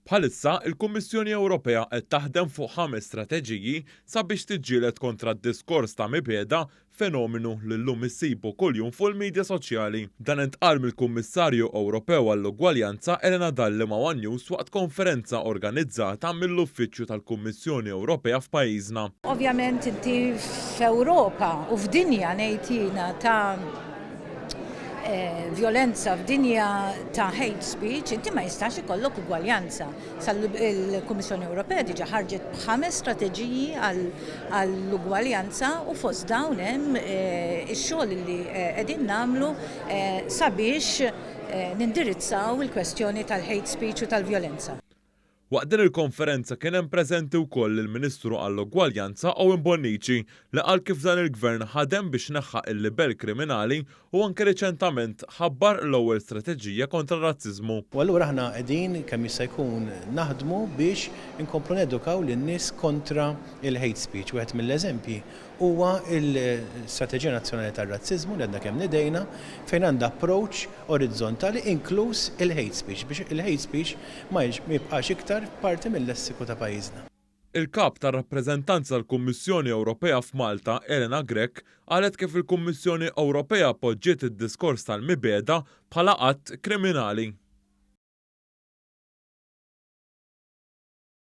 Bħalissa, il-Kummissjoni Ewropea qed taħdem fuq ħames strateġiji sabiex tiġġieled kontra d-diskors ta' mibegħda, fenomenu li llum issibu kuljum fuq il-midja soċjali. Dan intqal mill-Kummissarju Ewropew għall-Ugwaljanza Elena Dalli ma' one News waqt konferenza organizzata mill-Uffiċċju tal-Kummissjoni Ewropea f'pajjiżna. Ovvjament inti f'Ewropa u f'dinja ngħid jiena ta' vjolenza f'dinja ta' hate speech, inti ma jistax ikollok ugwaljanza. Il-Kummissjoni Ewropea diġà ħarġet b'ħames strateġiji għall-ugwaljanza u fost dawn hemm ix-xogħol li qegħdin nagħmlu sabiex nindirizzaw il-kwestjoni tal-hate speech u tal-vjolenza. Waqt din il-konferenza kien hemm preżenti wkoll il-Ministru għall-Ugwaljanza Owen Bonnici li qal kif dan il-Gvern ħadem biex neħħa il-libell kriminali u anke riċentament ħabbar l-ewwel strateġija kontra r-razziżmu. U allura aħna qegħdin kemm jista' jkun naħdmu biex inkomplu nedukaw lin-nies kontra l-hate speech. Wieħed mill-eżempji huwa l-Strateġija Nazzjonali tar-Razziżmu li għadna kemm nidejna fejn għandha approach orizzontali inkluż il-hate speech biex il-hate speech ma jibqax iktar parti mil-lessiku ta' pajjiżna. Il-Kap tar-Rappreżentanza tal-Kummissjoni Ewropea f'Malta, Elena Grech, qalet kif il-Kummissjoni Ewropea poġġiet id-diskors tal-mibegħda bħala att kriminali.